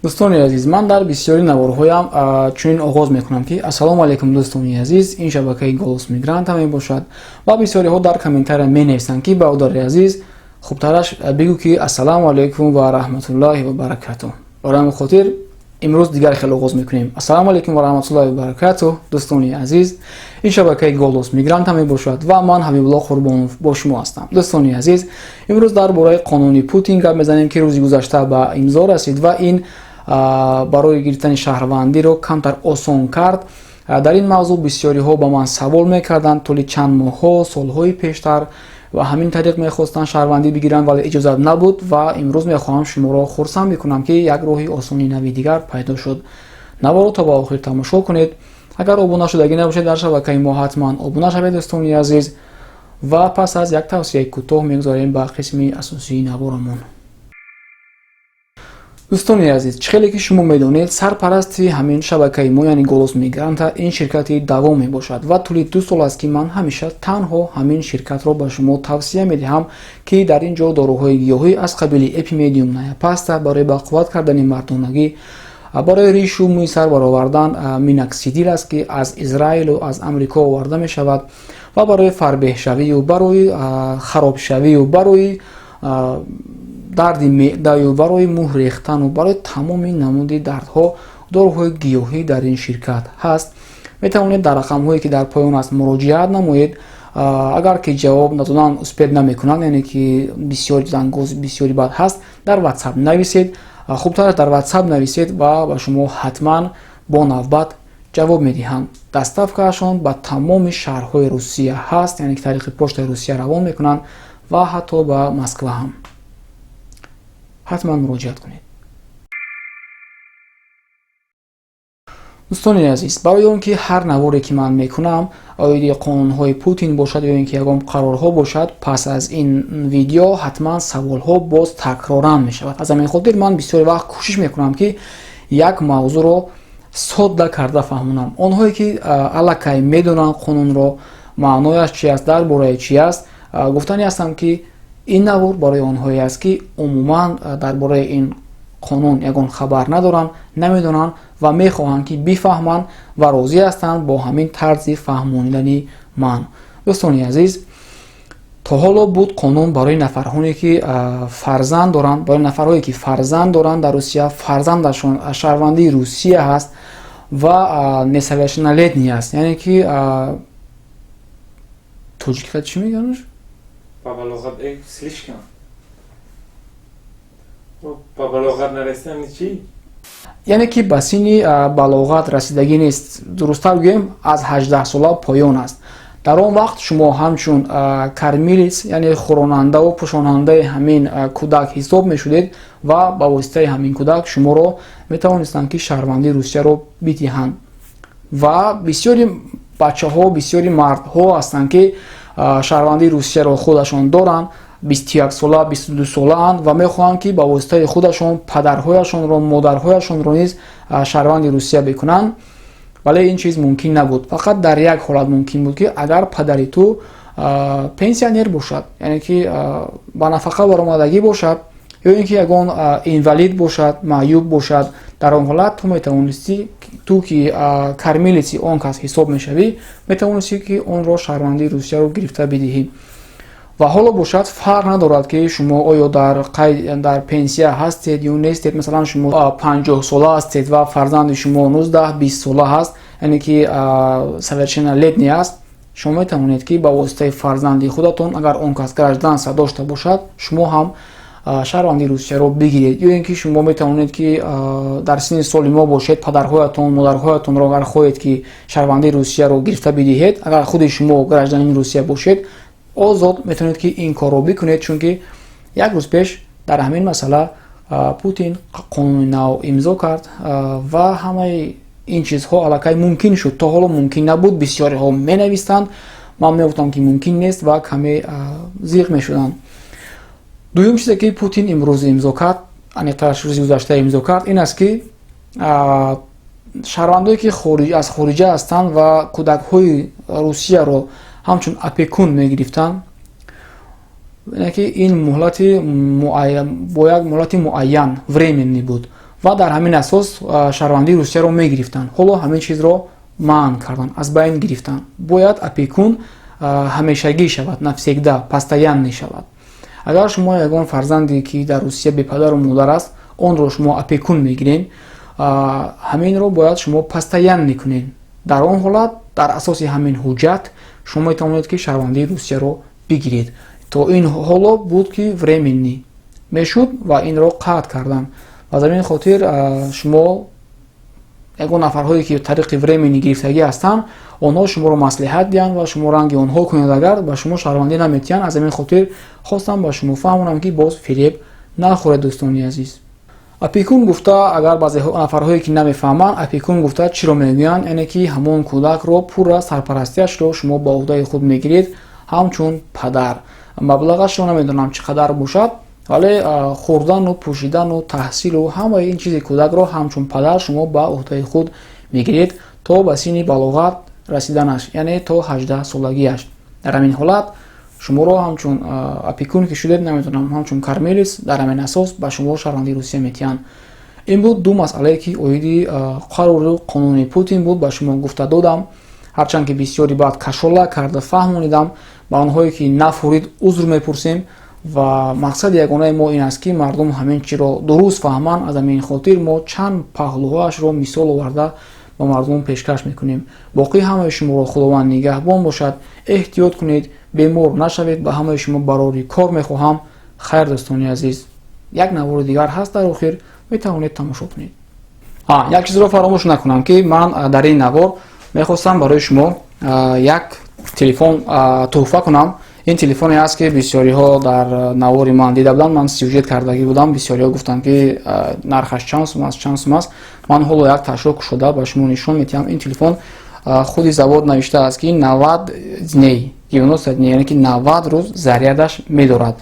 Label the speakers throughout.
Speaker 1: Дӯстони азиз, ман дар бисёри наворҳоям чунин оғоз мекунам, ки ассалому алайкум, дӯстони азиз, ин шабакаи Голос Мигранта мебошад. Ва бисёриҳо дар комментария менависанд, ки бародари азиз, хубтараш бигӯ, ки ассалому алайкум ва раҳматуллоҳи ва баракатуҳ. Барои ҳамин хотир имрӯз дигар хел оғоз мекунем. Ассалому алайкум ва раҳматуллоҳи ва баракатуҳ, дӯстони азиз, ин шабакаи Голос Мигранта мебошад ва ман Ҳабибулло Қурбонов бо шумо ҳастам. Дӯстони азиз, имрӯз дар бораи қонуни Путин гап мезанем, ки рӯзи гузашта ба имзо расид ва ин барои гирифтани шаҳрвандиро камтар осон кард. Дар ин мавзӯъ бисёриҳо ба ман савол мекарданд тӯли чанд моҳҳо, солҳои пештар, ва ҳамин тариқ мехостанд шаҳрвандӣ бигиранд, вале иҷозат набуд. Ва имрӯз мехоҳам шуморо хурсанд бикунам, ки як роҳи осони нави дигар пайдо шуд. Наворо то ба охир тамошо кунед. Агар обуна шудагӣ набошед дар шабакаи мо, ҳатман обуна шавед, дӯстони азиз. Ва пас аз як тавсияи кӯтоҳ мегузарем ба қисми асосии наворамон. Дӯстони азиз, чӣ хеле ки шумо медонед, сарпарасти ҳамин шабакаи мо, яъне Голос Мигранта, ин ширкати Давом мебошад. Ва тӯли 2 сол аст, ки ман ҳамеша танҳо ҳамин ширкатро ба шумо тавсия медиҳам, ки дар ин ҷо доруҳои гиёҳӣ аз қабили Эпимедиум паста барои бақувват кардани мардонагӣ, барои ришу мӯи сар баровардан миноксидил аст, ки аз Израилу аз Амрико оварда мешавад, ва барои фарбеҳшавию барои харобшавию барои дарди меъдаю барои мӯҳ рехтану барои тамоми намуди дардҳо доруҳои гиёҳӣ дар ин ширкат ҳаст. Метавонед дар рақамҳое, ки дар поён аст, муроҷиат намоед. Агар ки ҷавоб надодан успеть намекунанд, яъне ки бисёри зангоз, бисёри бад ҳаст, дар WhatsApp нависед. Хубтар дар WhatsApp нависед ва ба шумо ҳатман бо навбат ҷавоб медиҳанд. Доставкаашон ба тамоми шаҳрҳои Русия ҳаст, яъне ки тариқи почтаи Русия равон мекунанд ва ҳатто ба Москва ҳам. Ҳатман муроҷиат кунед. Дӯстони азиз, барои он ки ҳар наворе, ки ман мекунам, оиди қонунҳои Путин бошад ё ин ки ягон қарорҳо бошад, пас аз ин видео ҳатман саволҳо боз такроран мешавад. Аз ҳамин хотир ман бисёр вақт кӯшиш мекунам, ки як мавзӯъро содда карда фаҳмонам. Онҳое ки аллакай медонанд қонунро, маънояш чи аст, дар бораи чи аст, гуфтанӣ ҳастам, ки ин навор барои онҳое аст, ки умуман дар бораи ин қонун ягон хабар надоранд, намедонанд ва мехоҳанд, ки бифаҳманд, ва розӣ ҳастанд бо ҳамин тарзи фаҳмонидани ман. Дӯстони азиз, то ҳоло буд қонун барои нафарҳое, ки фарзанд доранд, барои нафарҳое, ки фарзанд доранд дар Русия, фарзандашон шаҳрвандии Русия ҳаст ва несовершеннолетний аст, яъне ки тоҷикиқа чӣ мегӯянд?
Speaker 2: Ба балоғат слишком, ба балоғат нарасидани чӣ?
Speaker 1: Яъне ки ба синни балоғат расидагӣ нест, дурусттар гӯем, аз 18 сола поён аст. Дар он вақт шумо ҳамчун кормилец, яъне хӯронандаву пӯшонандаи ҳамин кӯдак ҳисоб мешудед ва ба воситаи ҳамин кӯдак шуморо метавонистанд, ки шаҳрвандии Русияро бидиҳанд. Ва бисёри бачаҳо, бисёри мардҳо ҳастанд, ки шаҳрвандии Русияро худашон доранд, 21 сола, 22 солаанд ва мехоҳанд, ки ба воситаи худашон падарҳояшонро, модарҳояшонро низ шаҳрванди Русия бикунанд, вале ин чиз мумкин набуд. Фақат дар як ҳолат мумкин буд, ки агар падари ту пенсионер бошад, яъне ки ба нафақа баромадагӣ бошад, ё ин ки ягон инвалид бошад, маъюб бошад. Дар он ҳолат ту метавонистӣ, ту ки кормилеци он кас ҳисоб мешавӣ, метавонистӣ, ки онро шаҳрвандии Русияро гирифта бидиҳӣ. Ва ҳоло бошад, фарқ надорад, ки шумо оё дар қайд, дар пенсия ҳастед ё нестед. Масалан, шумо 50 сола ҳастед ва фарзанди шумо 19, 20 сола ҳаст, яъне ки совершеннолетний аст, шумо метавонед, ки ба воситаи фарзанди худатон, агар он кас гражданство дошта бошад, шумо ҳам шаҳрвандии Русияро бигиред. Ё ин ки шумо метавонед, ки дар синни соли мо бошед, падарҳоятон, модарҳоятонро агар хоҳед, ки шаҳрвандии Русияро гирифта бидиҳед, агар худи шумо гражданини Русия бошед, озод метавонед, ки ин корро бикунед, чунки як рӯз пеш дар ҳамин масъала Путин қонуни нав имзо кард ва ҳамаи ин чизҳо аллакай мумкин шуд. То ҳоло мумкин набуд. Бисёриҳо менавистанд, ман мегуфтам, ки мумкин нест, ва каме зиқ мешуданд. Дуюм чизе, ки Путин имрӯз имзо кард, аниқтараш рӯзи гузашта имзо кард, ин аст, ки шаҳрвандое, ки аз хориҷа ҳастанд ва кӯдакҳои Русияро ҳамчун опекун мегирифтанд, яъне ки ин муҳлати бо як муҳлати муайян, временный буд. Ва дар ҳамин асос шаҳрвандии Русияро мегирифтанд. Ҳоло ҳамин чизро манъ карданд, аз байн гирифтанд. Бояд опекун ҳамешагӣ шавад, навсегда, постоянный шавад. Агар шумо ягон фарзанде, ки дар Русия бепадару модар аст, онро шумо опекун мегиред, ҳаминро бояд шумо постоянный кунед. Дар он ҳолат, дар асоси ҳамин ҳуҷҷат шумо метавонед, ки шаҳрвандии Русияро бигиред. То ин ҳоло буд, ки временный мешуд ва инро қатъ карданд. Аз ҳамин хотир шумо ягон нафарҳое, ки тариқи временный гирифтагӣ ҳастанд, онҳо шуморо маслиҳат диҳанд ва шумо ранги онҳо кунед, агар ба шумо шаҳрвандӣ наметиҳанд. Аз ҳамин хотир хостам ба шумо фаҳмонам, ки боз фиреб нахӯред, дӯстони азиз. Опекун гуфта, агар баъзе нафарҳое, ки намефаҳманд, опекун гуфта чиро мегӯянд, яъне ки ҳамон кӯдакро пурра сарпарастиашро шумо ба уҳдаи худ мегиред ҳамчун падар. Маблағашро намедонам чӣ қадар бошад, вале хӯрдану пӯшидану таҳсилу ҳамаи ин чизи кӯдакро ҳамчун падар шумо ба уҳдаи худ мегиред то ба синни балоғат расиданаш, яъне то 18 солагиаш. Дар ҳамин ҳолат шуморо ҳамчун опекун ки шудед, намедонам, ҳамчун кормилец, дар ҳамин асос ба шумо шаҳрвандии Русия метиҳанд. Ин буд ду масъалае, ки оиди қарору қонуни Путин буд, ба шумо гуфта додам. Ҳарчанд ки бисёри баъд кашола карда фаҳмонидам, ба онҳое, ки нафурид, узр мепурсем. Ва мақсади ягонаи мо ин аст, ки мардум ҳамин чиро дуруст фаҳманд. Аз ҳамин хотир мо чанд паҳлӯҳоашро мисол оварда ба мардум пешкаш мекунем. Боқӣ ҳамаи шуморо Худованд нигаҳбон бошад. Эҳтиёт кунед, бемор нашавед. Ба ҳамаи шумо барори кор мехоҳам. Хайр, дӯстони азиз, як навори дигар ҳаст дар охир, метавонед тамошо кунед. Як чизро фаромӯш накунам, ки ман дар ин навор мехостам барои шумо як телефон тӯҳфа кунам. Ин телефоне аст, ки бисёриҳо дар навори ман дида буданд, ман сюжет кардагӣ будам, бисёриҳо гуфтанд, ки нархаш чанд сум аст, чанд сум аст. Ман ҳоло як ташро кушода ба шумо нишон медиҳам. Ин телефон худи завод навиштааст, ки 90 дней, 90 дней, яъне ки 90 рӯз зарядаш медорад.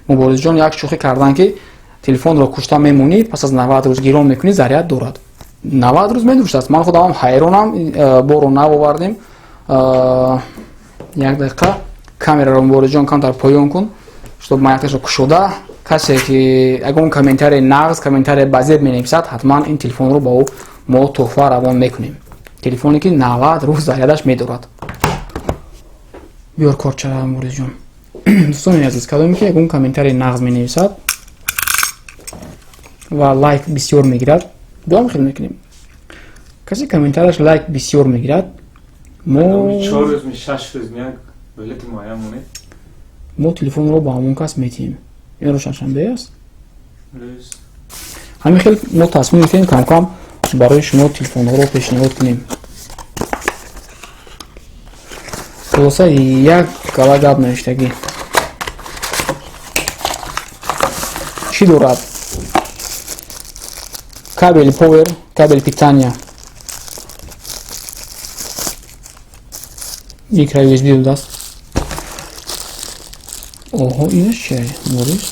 Speaker 1: Муборизҷон як шӯхӣ карданд, ки телефонро кушта мемонӣ, пас аз 90 рӯз гирон мекунӣ, заряд дорад. 90 рӯз медоштааст. Ман худамам ҳайронам, боро навовардем. Як дақиқа камераро Муборизҷон камтар поён кун, чтоб ман якташро кушода, касе ки ягон комментарии нағз, комментарии базеб менависад, ҳатман ин телефонро ба ӯ мо тӯҳфа равон мекунем. Телефоне, ки 90 рӯз зарядаш медорад. Биёр корчара, Муборизҷон. Дӯстони азиз, кадоме ки ягон комментарии нағз менависад ва лайк бисёр мегирад, дуам хел мекунем. Касе комментарияш лайк бисёр мегирад, мо
Speaker 2: 4 рӯз, 6 рӯз як муҳлати муайян монед,
Speaker 1: мо телефонро ба ҳамон кас метиҳем. Инро шаншанбе аст. Ҳамин хел мо тасмим гирифтем кам-кам барои шумо телефонҳоро пешниҳод кунем. Хулоса, як гала гап навиштагӣ. Чӣ дорад? Кабели повер, кабели питания, микро USB додааст. Оҳо, инаш чия, Морис?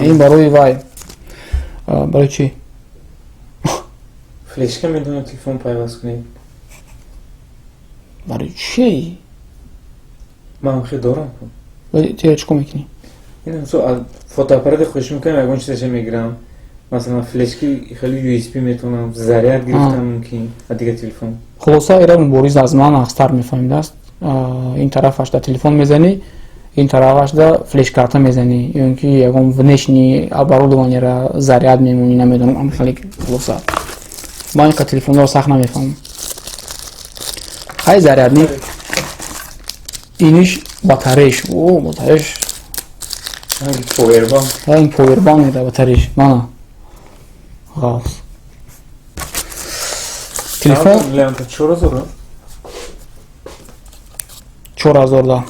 Speaker 1: Ин барои вай, барои чӣ?
Speaker 2: Флешка метавонад телефон пайваст кунед.
Speaker 1: Барои чӣ?
Speaker 2: Ман хел дорам.
Speaker 1: Ту чӣ кор мекунӣ?
Speaker 2: Фотоаппарати хоҳиш мекунам, ягон чизаша мегирам. Масалан, флешки хеле USB метавонам заряд гирифтам мумкин аз дигар телефон.
Speaker 1: Хулоса, ира Мубориз аз ман нағзтар мефаҳмидааст. Ин тарафаш да телефон мезанӣ, ин тарафаш да флешкарта мезанӣ, ё ин ки ягон внешний оборудованиера заряд мемонӣ, намедонам, хеле. Хулоса, ман инқа телефонҳоро сахт намефаҳмам. Хай, зарядник, иниш батареяш, о, батареяш
Speaker 2: повербанк,
Speaker 1: ин повербанк да батареяш мана ғафс. Телефон
Speaker 2: лента 4000,
Speaker 1: 4000 да.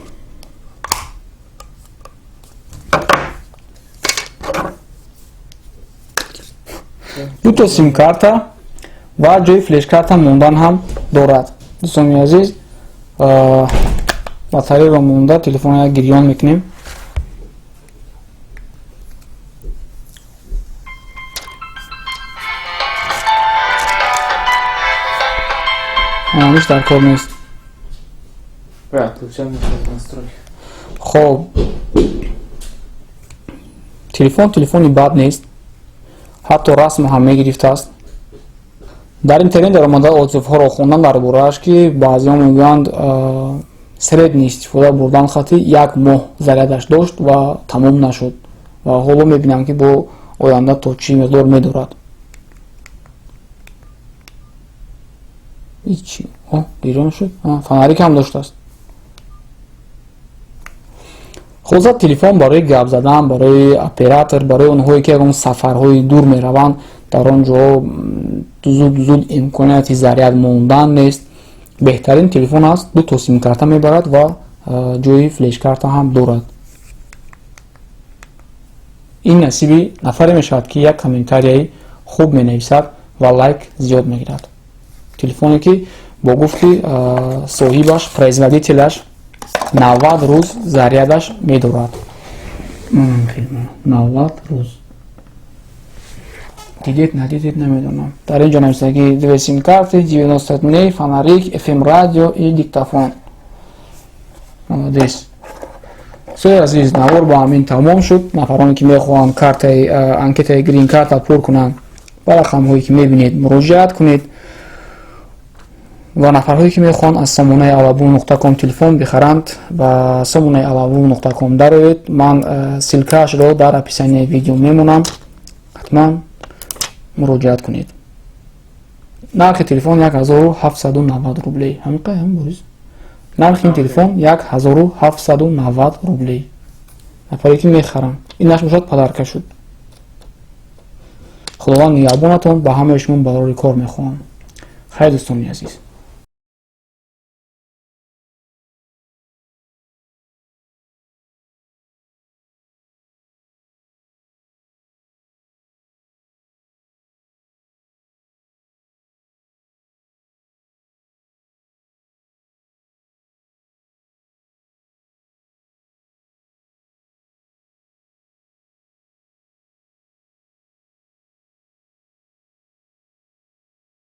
Speaker 1: Дуто симкарта ва ҷои флешкарта мондан ҳам дорад. Дӯстони азиз, батареяро монда телефонро як гирён мекунем. Ҳамиш дар кор нест. Хоб, Телефон телефони бад нест, ҳатто расм ҳам мегирифтааст. Дар интернет даромада отзывҳоро хондан дар борааш, ки баъзеҳо мегӯянд, средний истифода бурдан хати як моҳ зарядаш дошт ва тамом нашуд. Ва ҳоло мебинам, ки бо оянда то чӣ миқдор медорад. Ҳичи. Гирон шуд. Фонарик ҳам доштааст. Хулоса, телефон барои гап задан, барои оператор, барои онҳое ки ягон сафарҳои дур мераванд, дар он ҷо зуд зуд имконияти заряд мондан нест. Беҳтарин телефон аст, ду то симкарта мебарад ва ҷои флешкарта ҳам дорад. Ин насиби нафаре мешавад, ки як комментарияи хуб менависад ва лайк зиёд мегирад. Телефоне ки бо гуфти соҳибаш, производителаш, 90 рӯз зарядаш медорад. 90 рӯз. Дидед, надидед, намедонам. Дар ин ҷо нависта, ки две сим-карты, 90 дней, фонарик, FM радио и диктофон. Молодец. Дӯстои азиз, навор ба ҳамин тамом шуд. Нафароне ки мехоҳанд картаи анкетаи грин карта пур кунанд, ба рақамҳое ки мебинед муроҷиат кунед. Ва нафарҳое ки мехоҳанд аз сомонаи alabum.com телефон бихаранд, ба сомонаи alabum.com дароед. Ман ссылкаашро дар описанияи видео мемонам, ҳатман муроҷиат кунед. Нархи телефон 1790 рублей. Ҳамин ҳам, Борис? Нархи ин телефон 1790 рублей. Нафаре ки мехарам, инаш бошад, подарка шуд. Худованд нигаҳбонатон, ба ҳамаи шумо барори кор мехоҳам. Хайр, дӯстони азиз.